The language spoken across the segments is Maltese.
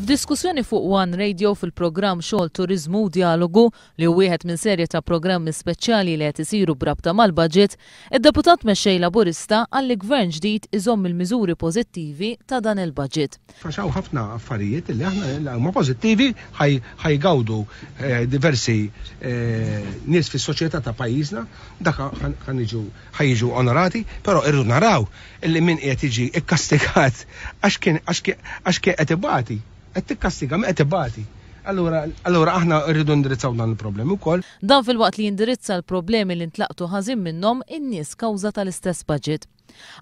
F'diskussjoni fuq One Radio fil-programm Xogħol Turiżmu u Djalogu, li hu wieħed minn serje ta' programmi speċjali li qed isiru b'rabta mal-budget, id-Deputat Mexxej Laburista qal li Gvern ġdid iżomm il-miżuri pożittivi ta' dan il-budget. Għax hawn ħafna affarijiet li aħna huma pożittivi ħa jgawdu diversi nies fis-soċjetà ta' pajjiżna, dak ħa niġu ħa jiġu onorati, però irridu naraw illi min qiegħed jiġi kkastigat għax kien għax kien qed ibati, qed tikkastiga min qed ibati. Allura allura aħna rridu indirizzaw dan il-problemi wkoll. Dan filwaqt li jindirizza l-problemi li ntlaqtu ħażin minnhom in-nies kawża tal-istess budget.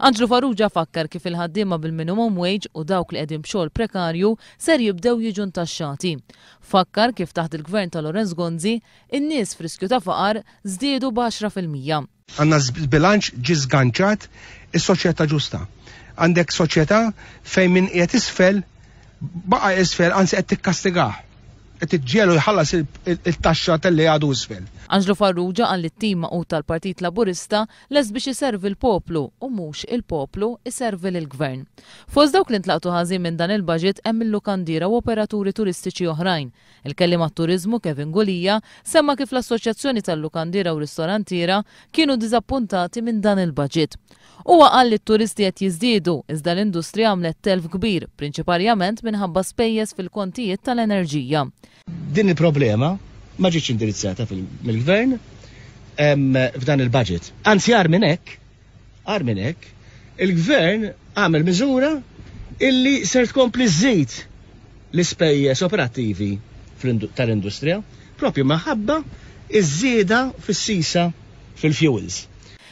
Anġlu Farrugia fakkar kif il-ħaddiema bil-minimum wage u dawk li qegħdin b'xogħol prekarju ser jibdew jiġu ntaxxati. Fakkar kif taħt il-Gvern ta' Lawrence Gonzi, in-nies f'riskju ta' faqar żdiedu b'10%. Għandna żbilanċ ġie żganċat is-soċjetà ġusta. Għandek soċjetà fejn min qiegħed isfel baqa' isfel anzi qed tikkastigah. Qed iġġiegħlu jħallas it-taxxa talli għadu isfel. Anġlu Farrugia qal li t-tim magħqud tal-Partit Laburista lest biex iservi l-poplu u mhux il-poplu iservi lill-Gvern. Fost dawk li ntlaqtu ħażin minn dan il-budget hemm il-lukandiera u operaturi turistiċi oħrajn. Il-Kelliem għat-Turiżmu Kevin Gulia semma kif l-Assoċjazzjoni tal-Lukandiera u Ristorantiera kienu diżappuntati minn dan il-budget. Huwa qal li t-turisti qed jiżdiedu iżda l-industrija għamlet telf kbir, prinċiparjament minħabba spejjeż fil-kontijiet tal-enerġija. Din il-problema ma ġietx indirizzata mill-Gvern f'dan il-budget. Anzi agħar minn hekk, Agħar minn hekk, il-Gvern għamel miżura illi ser tkompli żżid l-ispejjeż operattivi tal-industrija propju minħabba ż-żieda fis-sisa fil-fuels.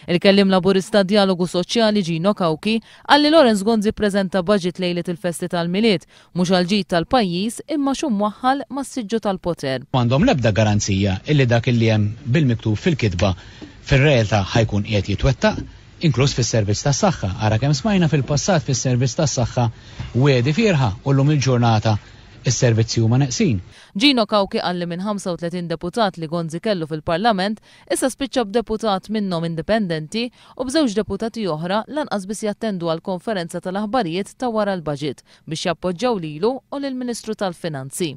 Il-Kelliem Laburista għad-Djalogu Soċjali Gino Cauchi qal li Lawrence Gonzi ppreżenta budget lejliet il-festi tal-Milied mhux għall-ġid tal-pajjiż imma x'hu mwaħħal mas-siġġu tal-poter. M'għandhom l-ebda garanzija illi dak illi hemm bil-miktub fil-kitba fir-realtà ħa jkun qiegħed jitwettaq, inkluż fis-servizz tas-saħħa. Ara kemm smajna fil-passat fis-servizz tas-saħħa wegħdi fierħa u llum il-ġurnata s-servizzi huma neqsin. Gino Cauchi qal li minn 35 deputat li Gonzi kellu fil-Parlament, issa spiċċa b'deputat minnhom indipendenti u b'żewġ deputati oħra lanqas biss jattendu għall-konferenza tal-aħbarijiet ta' wara l-budget biex jappoġġjaw lilu u lill-Ministru tal-Finanzi.